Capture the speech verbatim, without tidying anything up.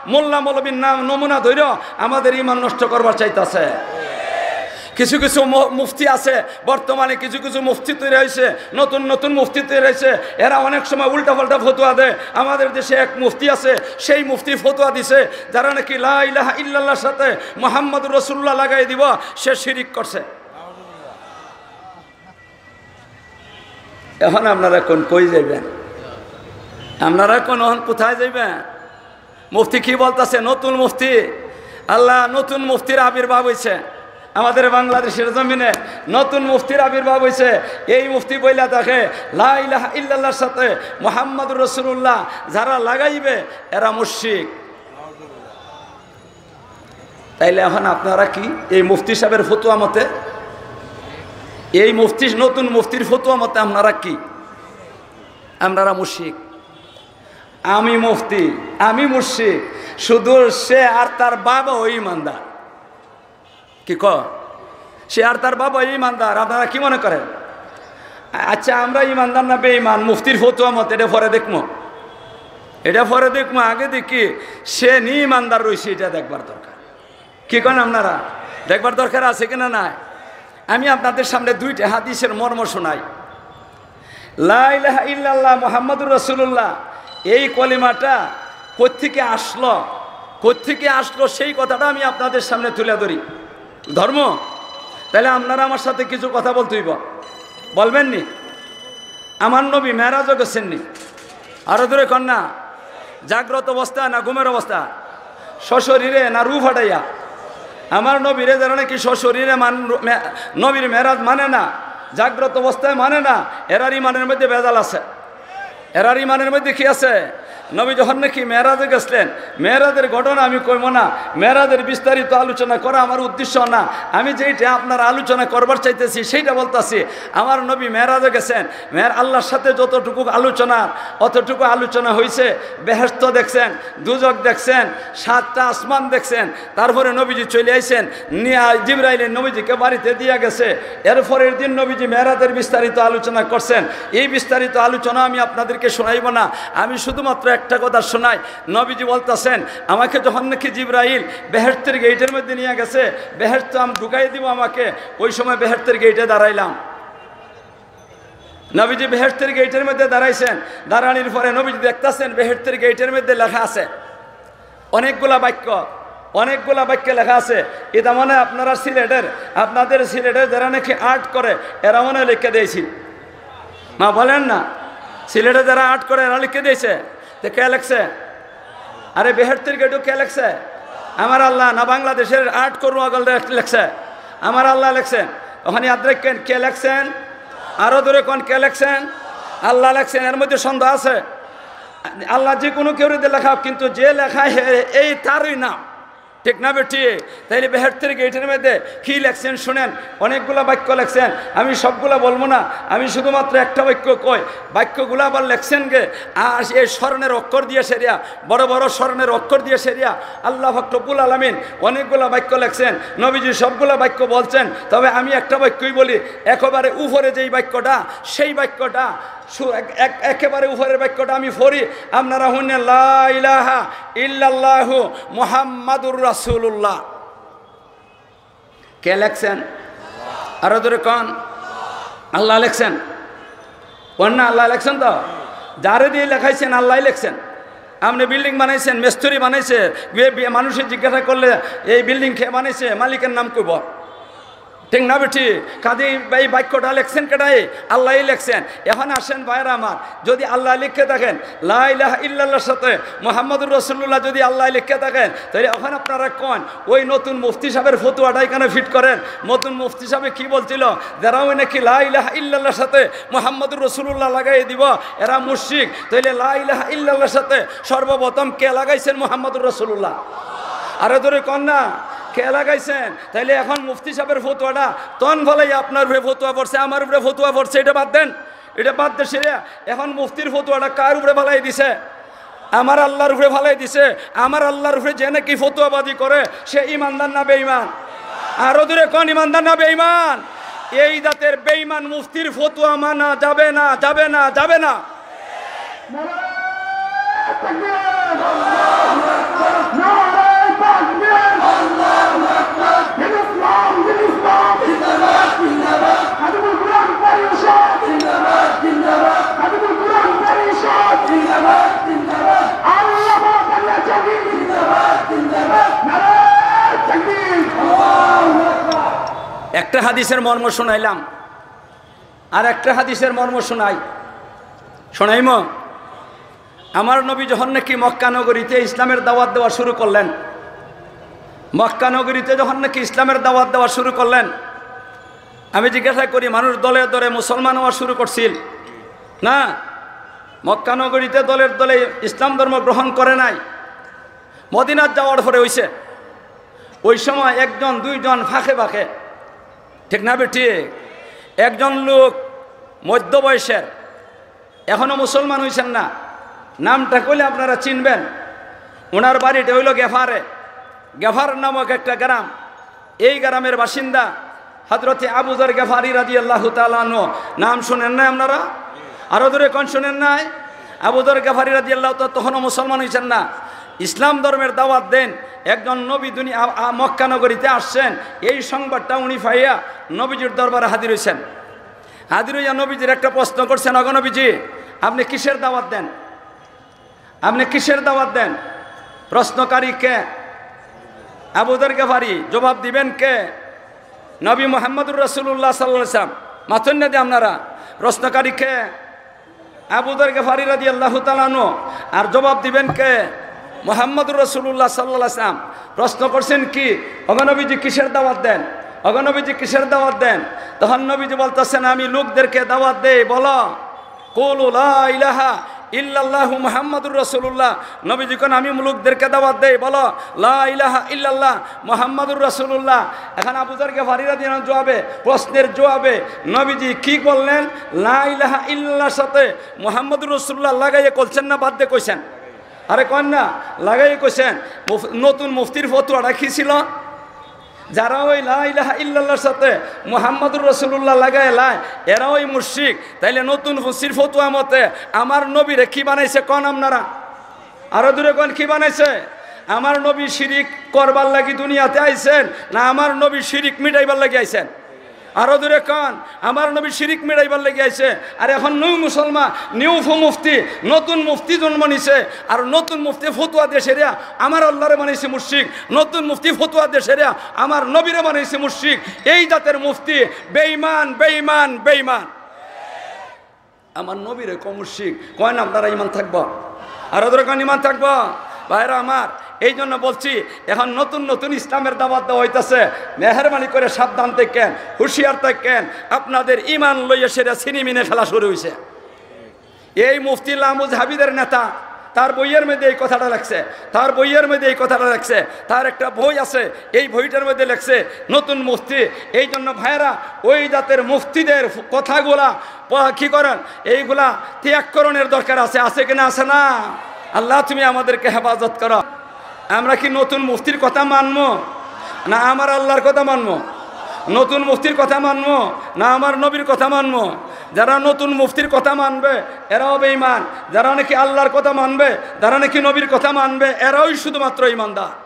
মোল্লা মৌলবীর নাম নমুনা ধইরা আমাদের ইমান নষ্ট করবার চাইতাছে। কিছু কিছু ম-, মুফতি আছে, বর্তমানে কিছু কিছু মুফতি তৈরি হইছে, নতুন নতুন মুফতি তৈরি হইছে। এরা অনেক সময় উল্টাপাল্টা ফতোয়া দেয়। আমাদের দেশে এক মুফতি আছে, সেই মুফতি ফতোয়া দিছে, যারা নাকি লা ইলাহা ইল্লাল্লাহর সাথে মুহাম্মাদুর রাসূলুল্লাহ লাগাই দিবা, সে শিরিক করছে। এখন আপনারা কোন কই যাইবেন? আপনারা কোন এখন কোথায় যাইবেন? মুফতি কি বলতাছে? নতুন মুফতি, আল্লাহ, নতুন মুফতির আবির্ভাব হইছে আমাদের বাংলাদেশের জমিনে। নতুন মুফতির আবির্ভাব হইছে। এই মুফতি বইলা থাকে, লা ইলাহা ইল্লাল্লাহর সাথে মুহাম্মাদুর রাসূলুল্লাহ যারা লাগাইবে, এরা মুশরিক। তাইলে এখন আপনারা কি এই মুফতি সাহেবের ফতোয়া মতে, এই মুফতি, নতুন মুফতির ফতোয়া মতে আপনারা কি? আপনারা মুশরিক। আমি মুফতি, আমি মুশরিক, শুধু সে আর তার বাবা ওই ইমানদার। কি ক? সে আর তার বাবা ইমানদার। আপনারা কি মনে করেন? আচ্ছা, আমরা ইমানদার না বেঈমান? মুফতির ফতোয়া মতে এটা পরে দেখমু, এটা পরে দেখমু। আগে দেখি সে নি ইমানদার রইছে, এটা দেখবার দরকার। কি কন আপনারা? দেখবার দরকার আছে কিনা নাই? আমি আপনাদের সামনে দুইটা হাদিসের মর্ম শোনাই। লা ইলাহা ইল্লাল্লাহ মুহাম্মাদুর রাসূলুল্লাহ, এই কলিমাটা কোত্থেকে আসলো, কোত্থেকে আসলো সেই কথাটা আমি আপনাদের সামনে তুলে ধরি। ধর্ম, তাহলে আপনারা আমার সাথে কিছু কথা বলতে হইব, বলবেন নি? আমার নবী মেরাজও গেছেন নি? আরো জোরে কন না। জাগ্রত অবস্থা না ঘুমের অবস্থা? সশরীরে না রু ফাটাইয়া? আমার নবীরে যারা নাকি সশরীরে মান-, মে-, নবীর মেরাজ মানে না, জাগ্রত অবস্থায় মানে না, এরার ইমানের মধ্যে ভেজাল আছে। এরার ইমানের মধ্যে কি আছে? নবী যখন নাকি মেরাজে গেছিলেন, মেরাজের ঘটনা আমি কইব না, মেরাজের বিস্তারিত আলোচনা করা আমার উদ্দেশ্য না। আমি যেইটা আপনারা আলোচনা করবার চাইতেছি, সেইটা বলতাছি। আমার নবী মেরাজে গেছেন, মের-, আল্লাহর সাথে যতটুকু আলোচনা, অতটুকু আলোচনা হইছে। বেহেশত দেখছেন, দুজক দেখছেন, সাতটা আসমান দেখছেন। তারপরে নবীজি চলে আইছেন, নিয়া-, জিবরাইলে নবীজিকে বাড়িতে দিয়া গেছে। এর পরের দিন নবীজি মেরাজের বিস্তারিত আলোচনা করছেন। এই বিস্তারিত আলোচনা আমি আপনাদেরকে শোনাইব না, আমি শুধুমাত্র একটা কথা শোনাই। নবীজি বলতাছেন, আমাকে যখন নাকি জিবরাইল বেহেশতের গেইটের মধ্যে নিয়ে গেছে, বেহেশত আম-, ঢুকাই দিব আমাকে, ওই সময় বেহেশতের গেইটে দাঁড়াইলাম। নবীজি বেহেশতের গেইটের মধ্যে দাঁড়াইছেন, দাঁড়ানির পরে নবীজি দেখতাছেন বেহেশতের গেইটের মধ্যে লেখা আছে অনেকগুলা বাক্য, অনেকগুলা বাক্য লেখা আছে। এটা মানে আপনারা সিলেটের, আপনাদের সিলেটের যারা নাকি আর্ট করে, এরা মনে হয় লিখে দিয়েছি। মা বলেন না, সিলেটে যারা আর্ট করে, এরা লিখে দিয়েছে। তো কে লেখছে? আরে, বেহেশতের গেইটও কে লেখছে? আমার আল্লাহ। না বাংলাদেশের আর্ট করু আগল লেখছে? আমার আল্লাহ লেখছেন। ওখানে ইয়াদ রাখেন, কে লেখছেন? আরো জোরে কন, কে লেখছেন? আল্লাহ লেখছেন, এর মধ্যে সন্দেহ আছে? আল্লাহ যে কোনো কেউরে দিয়ে লেখাও, কিন্তু যে লেখায় হে-, এই তারই নাম, ঠিক না বেটি? তাইলে বেহেশতের গেইটের মধ্যে কি লেখছেন শুনেন, অনেকগুলা বাক্য লেখছেন, আমি সবগুলা বলবো না, আমি শুধুমাত্র একটা বাক্য কই। বাক্যগুলা আবার লেখছেন গে, আর এই স্বর্ণের অক্ষর দিয়ে সেরিয়া, বড় বড় স্বর্ণের অক্ষর দিয়ে সেরিয়া আল্লাহ পাক রব্বুল আলামিন অনেকগুলা বাক্য লেখছেন। নবীজি সবগুলা বাক্য বলছেন, তবে আমি একটা বাক্যই বলি, একেবারে উপরে যেই বাক্যটা, সেই বাক্যটা সু-, এক-, এক-, একেবারে উপরের বাক্যটা আমি পড়ি, আপনারা শুনেন, লা ইলাহা ইল্লাল্লাহু মুহাম্মাদুর রাসূলুল্লাহ। কে লেখছেন? আরো জোরে কন। আল্লাহ লেখছেন। কন না, আল্লাহ লেখছেন তো? যারে দিয়ে লেখাইছেন, আল্লাহই লেখছেন। আপনি বিল্ডিং বানাইছেন, মিস্ত্রি বানাইছে, গিয়ে বি-, মানুষে জিজ্ঞাসা করলে, "এই বিল্ডিং কে বানাইছে?" মালিকের নাম কইব। ঠিক না বেটি? কাজেই এই বাক্যটা লেখছেন কেডাই? আল্লাহই লেখছেন। এখন আসেন ভাইরা আমার, যদি আল্লাহ লিখে থাকেন, লা ইলাহা ইল্লাল্লাহর সাথে মুহাম্মাদুর রাসূলুল্লাহ যদি আল্লাহ লিখে থাকেন, তাহলে এখন আপনারা কন, ওই নতুন মুফতি সাহেবের ফতুয়াটা এখানে ফিট করেন। নতুন মুফতি সাহেবে কি বলছিল? যারা ওই নাকি লা ইলাহা ইল্লাল্লাহর সাথে মুহাম্মাদুর রাসূলুল্লাহ লাগাই দিব, এরা মুশরিক। তাহলে লা ইলাহা ইল্লাল্লাহর সাথে সর্বপ্রথম কে লাগাইছেন? মুহাম্মাদুর রাসূলুল্লাহ। আরো জোরে কন না, কে লাগাইছেন? তাইলে এখন মুফতি সাহেবের ফতুয়াটা তন ফলাই আপনার উপরে ফতুয়া পড়ছে, আমার উপরে ফতুয়া পড়ছে, এটা বাদ দেন, এটা বাদ দেন। সেটা এখন মুফতির ফতুয়াটা কার উপরে ফালাই দিছে? আমার আল্লাহর উপরে ফালাই দিছে। আমার আল্লাহর উপরে যে নাকি ফতুয়াবাজি করে, সে ইমানদার না বেঈমান? আরো জোরে কন, ইমানদার না বেঈমান? এই জাতের বেঈমান মুফতির ফতুয়া মানা যাবে না, যাবে না, যাবে না। একটা হাদিসের মর্ম শুনাইলাম, আর একটা হাদিসের মর্ম শুনাই, শুনাইমু। আমার নবী যখন নাকি মক্কা নগরীতে ইসলামের দাওয়াত দেওয়া শুরু করলেন, মক্কা নগরীতে যখন নাকি ইসলামের দাওয়াত দেওয়া শুরু করলেন, আমি জিজ্ঞাসা করি, মানুষ দলে দলে মুসলমান হওয়া শুরু করছিল? না, মক্কা নগরীতে দলের দলে ইসলাম ধর্ম গ্রহণ করে নাই, মদিনাত যাওয়ার পরে হইছে। ওই সময় একজন দুইজন ফাঁকে ফাঁকে, ঠিক না বেঠিক? একজন লোক মধ্য বয়সের, এখনো মুসলমান হইছেন না, নামটা কইলে আপনারা চিনবেন। ওনার বাড়িটা হইল গেফারে, গেফার নামক একটা গ্রাম। এই গ্রামের বাসিন্দা হযরতে আবু যর গেফারি রাদিয়াল্লাহু তাআলা আনহু। নাম শুনেন না আপনারা? আরো জোরে কন, শুনেন নাই? আবু যর গেফারি রাদিয়াল্লাহু তাআলা তখনও মুসলমান হইছেন না, ইসলাম ধর্মের দাওয়াত দেন। একজন নবী দুনিয়া, আ-, আ-, মক্কা নগরীতে আসছেন, এই সংবাদটা উনি পাইয়া নবীজির দরবারে হাজির হইছেন। হাজির হইয়া নবীজির একটা প্রশ্ন করছেন, "ওগো নবীজি, আপনি কিসের দাওয়াত দেন? আপনি কিসের দাওয়াত দেন?" প্রশ্নকারী কে? আবু যর গেফারি। জবাব দিবেন কে? নবী মুহাম্মদুর রাসূলুল্লাহ সাল্লাল্লাহু আলাইহি ওয়াসাল্লাম। মাতইন না দি আপনারা, প্রশ্নকারী কে? আবু যর গেফারি রাদিয়াল্লাহু তাআলা আনহু। আর জবাব দিবেন কে? মুহাম্মদুর রাসূলুল্লাহ সাল্লাল্লাহু আলাইহি ওয়াসাল্লাম। প্রশ্ন করছেন কি, "ওগো নবীজি, কিসের দাওয়াত দেন? ওগো নবীজি, কিসের দাওয়াত দেন?" তখন নবীজি বলতেছেন, "আমি লোকদেরকে দাওয়াত দেই, বলো, কুলু লা ইলাহা ইল্লাল্লাহু মুহাম্মাদুর রাসূলুল্লাহ।" নবীজি কন, "আমি লোকদেরকে দাওয়াত দেই, বলো, লা ইলাহা ইল্লাল্লাহ মুহাম্মাদুর রাসূলুল্লাহ।" এখন আবু যর গেফারি রাদিয়াল্লাহু আনহু জবাবে, প্রশ্নের জবাবে নবীজি কি বললেন? লা ইলাহা ইল্লাল্লাহর সাথে মুহাম্মাদুর রাসূলুল্লাহ লাগাইয়া কইছেন না বাদ দে কইছেন? আরে কন না, লাগাইয়া কইছেন। মুফ-, নতুন মুফতির ফতোয়াটা কি ছিল? যারা ওই লা ইলাহা ইল্লাল্লাহর সাথে মুহাম্মাদুর রাসূলুল্লাহ লাগায় লায়, এরা ওই মুশরিক। তাইলে নতুন মুফতির ফতোয়া মতে আমার নবীরে কি বানাইছে কন আপনারা? আরো জোরে কন, কি বানাইছে? আমার নবী শিরিক করবার লাগি দুনিয়াতে আইছেন, না আমার নবী শিরিক মিটাইবার লাগি আইছেন? আরো জোরে কন, আমার নবী শিরিক মিটাইবার লাগি আইছে। আর এখন নিউ মুসলমান, নিউ ফু-, মুফতি, নতুন মুফতি জন্ম নিছে। আর নতুন মুফতি ফতোয়া দেশেরিয়া আমার আল্লাহরে বানাইছে মুশরিক, নতুন মুফতি ফতোয়া দেশেরিয়া আমার নবীরে বানাইছে মুশরিক। এই জাতের মুফতি বেঈমান, বেঈমান, বেঈমান। আমার নবীরে কও মুশরিক, কয় না আপনারা ইমান থাকবো? আরো জোরে কন, ইমান থাকবো? ভাইরা আমার, এই জন্য বলছি, এখন নতুন নতুন ইসলামের দাওয়াত দেওয়া হইতাছে। মেহেরবানি করে সাবধান থাকেন, হুঁশিয়ার থাকেন। আপনাদের ইমান লইয়া সেটা ছিনিমিনি খেলা শুরু হইছে। এই মুফতি লামুজ হাবিদের নেতা, তার বইয়ের মধ্যে এই কথাটা লেখছে, তার বইয়ের মধ্যে এই কথাটা লেখছে, তার একটা বই আছে, এই বইটার মধ্যে লেখছে নতুন মুফতি। এই জন্য ভাইরা, ওই জাতের মুফতিদের কথাগুলা প-, কি করেন, এইগুলা ত্যাগ করণের দরকার আছে, আছে কি না, আছে না? আল্লাহ, তুমি আমাদেরকে হেফাজত করো। আমরা কি নতুন মুফতির কথা মানবো, না আমার আল্লাহর কথা মানবো? নতুন মুফতির কথা মানবো, না আমার নবীর কথা মানবো? যারা নতুন মুফতির কথা মানবে, এরাও বেঈমান। যারা নাকি আল্লাহর কথা মানবে, যারা নাকি নবীর কথা মানবে, এরাই শুধুমাত্র ইমানদার।